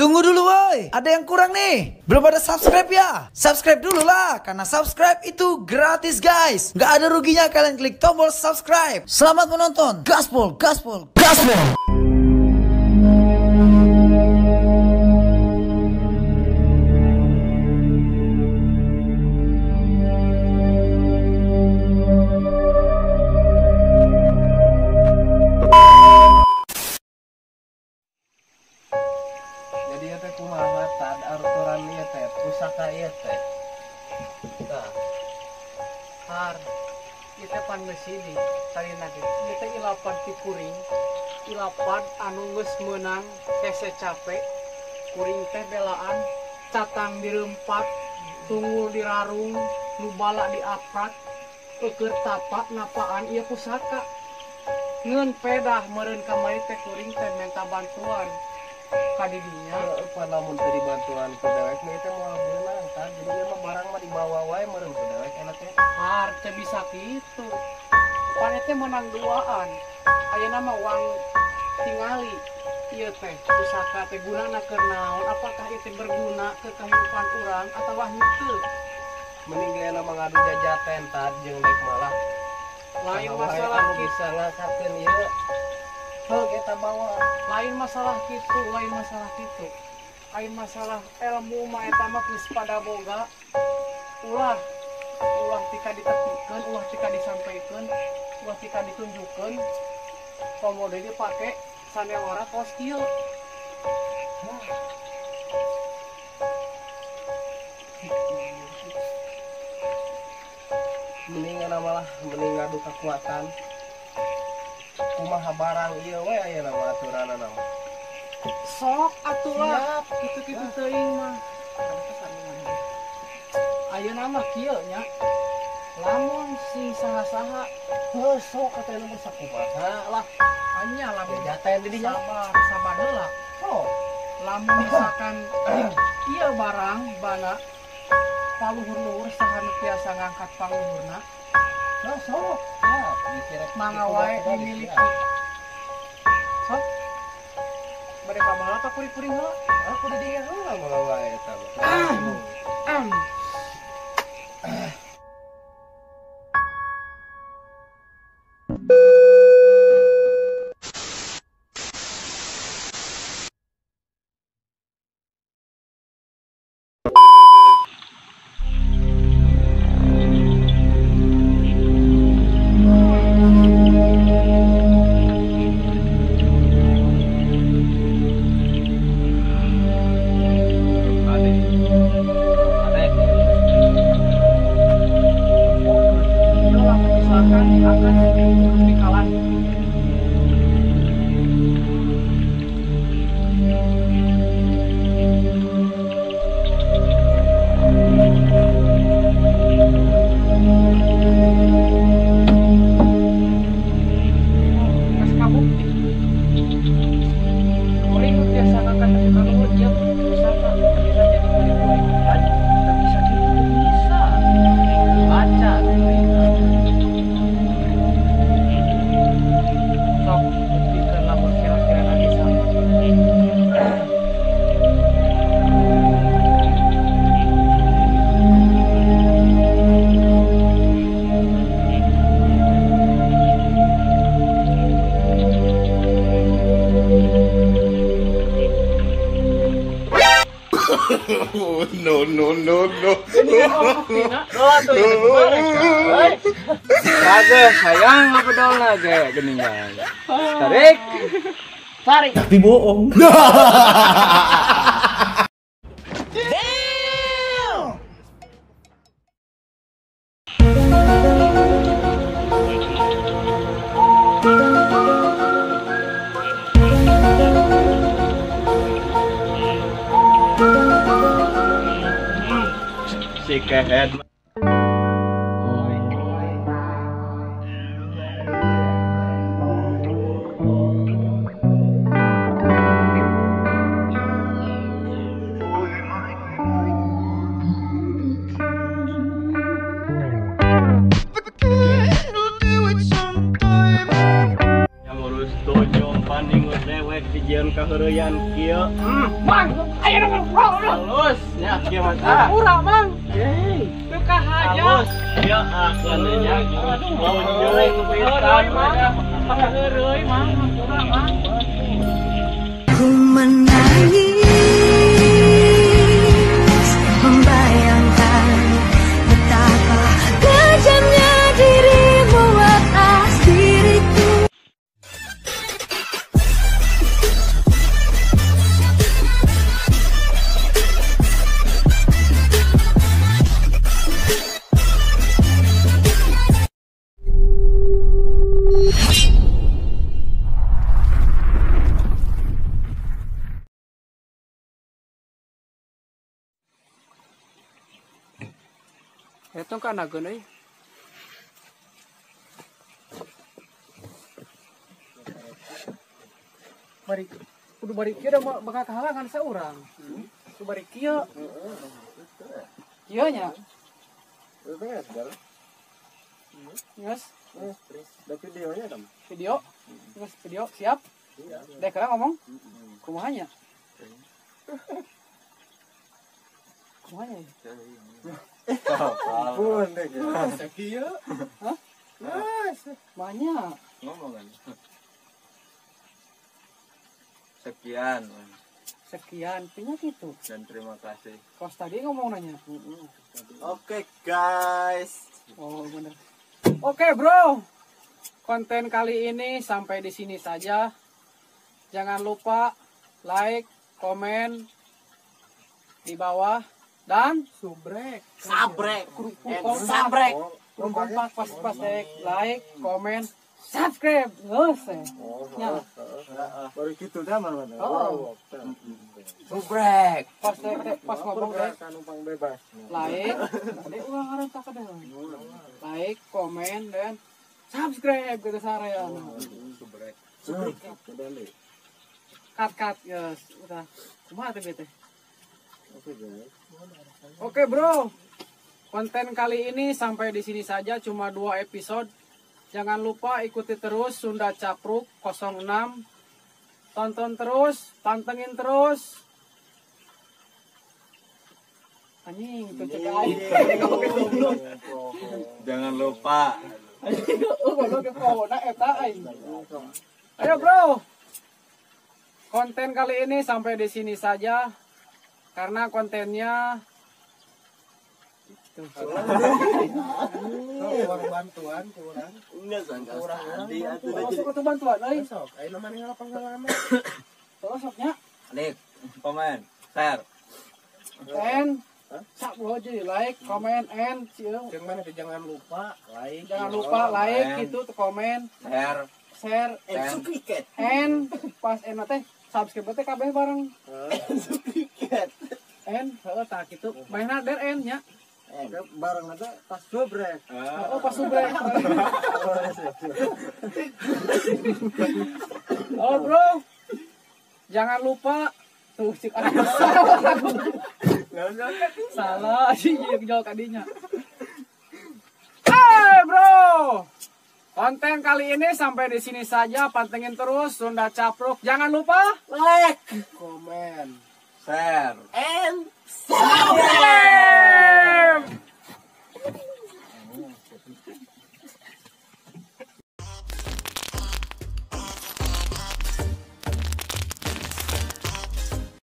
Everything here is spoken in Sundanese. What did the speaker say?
Tunggu dulu woi, ada yang kurang nih. Belum ada subscribe ya? Subscribe dulu lah, karena subscribe itu gratis guys. Nggak ada ruginya kalian klik tombol subscribe. Selamat menonton. Gaspol, gaspol, gaspol. Jadi teh kumaha tad aturan ieu teh pusaka ieu teh. Tah. Har ieu teh pan geus hiji sarina ge. Ieu teh ilapan ti kuring, ilapan anu geus meunang hese capek. Kuring teh belaan catang dirempat, tunggul dirarung, nu bala diaprak, eueur tapak napaan ieu pusaka. Ngeun pedah meureun kamari teh kuring teh menta bantuan. Kadidinya pan lamun teu dibantuan ku dewek mah teh moal beunang kan. Jadi ieu mah barang mah dibawa wae meureun ku dewek enak teh. Har teu bisa kitu. Pan teh meunang duaan. Ayeuna mah wang tingali ieu teh pusaka teh gunana keur naon? Apakah ieu teh berguna ke kehidupan urang atawa henteu? Mending ge mah ngadu jajaten tad jeung dek malah. Lain masalah anu bisa ngangkatkeun ieu. Heuh eta bawa. Lain masalah kitu, lain masalah kitu. Lain masalah ilmu mah eta mah geus pada boga. Ulah ulah tika ditepikeun, ulah tika disampaikeun, ulah tika ditunjukkeun. Komo deui dipake sanewara kos kieu. Mending malah mending ngadu kekuatan. Kumaha barang ieu we ayeuna mah aturanna mah. Sok atuh lah, kitu-kitu teuing mah. Ayeuna mah kieu nya. Lamun sing saha-saha heuh sok katana mah sakumaha lah. Anya lamun jajaten di dinya. Sabar, sabar heula. Sok. Lamun misalkan ieu barang bana paluhur-luhur saha nu tiasa ngangkat paluhurna. Nah, sok. Mangga wae dimiliki. Sok. Bade ka baheula tah kuring-kuring heula. Aku di dieu heula mangga wae eta mah. No, no, no, no. Kagak sayang bedolna ge geuningan. Tarik. Tarik. Tapi bohong. Damn. Si kehed. Yang ngurus dojong paning dewek di Dijieun kaheureuyan kieu. Mang, ayo dong, bro. Halus nya kieu mah tah. Hampura, Mang. Hei, teu kahaja. Halus. Ieu akeun nya. Aduh, heureuy pisan, Mang. Heureuy, Mang. Hampura, Mang. Ku menangis membayangkan betapa kejamnya dirimu atas diriku. Etong ka nageun euy. Bari kudu bari kieu da bakal kahalangan saurang. Kudu bari kieu. Kieu nya. Geus. Da videonya dong. Video. Geus video siap? Dek lah ngomong. Kumaha nya? Kumaha nya? Ampun deh. Kieu. Hah? Banyak. Ngomong kan. Sekian. Sekian, punya gitu. Dan terima kasih. Kos tadi ngomong nanya. Oke, guys. Oh, bener. Oke, bro. Konten kali ini sampai di sini saja. Jangan lupa like, komen di bawah. Dan subrek, sabrek, sabrek, kompak pas like, komen, subscribe, ngeus ya. Baru gitu dah mana. Oh. Subrek. Pas pas ngomong numpang bebas. Like, tadi uang ngaran tak ada. Like, komen dan subscribe gitu saraya. Subrek. Subrek. Cut yes, udah. Kumaha teh teh? Oke bro, konten kali ini sampai di sini saja, cuma 2 episode. Jangan lupa ikuti terus Sunda Capruk 06. Tonton terus, pantengin terus. Anjing, itu cek aing. Jangan lupa. Ayo bro. Konten kali ini sampai di sini saja. Karena kontennya kurang bantuan, kurang. Sok atuh bantuan euy. Sok, ayeuna mah ngalap pengalaman. Sok nya. Like, komen, share. And sak aja like, komen, and jeung mana jangan lupa like. Jangan lupa like gitu, komen, share, share, and subscribe. And pas enak teh subscribe teh kabeh bareng. Subscribe. N, heeh tah kitu. Mainna der N nya. Bareng nanti pas subrek. Oh, pas subrek. Oh, bro. Jangan lupa tuh cik salah. Salah sih jauh kadinya. Hey, bro. Konten kali ini sampai di sini saja. Pantengin terus Sunda Capruk. Jangan lupa like, komen, share,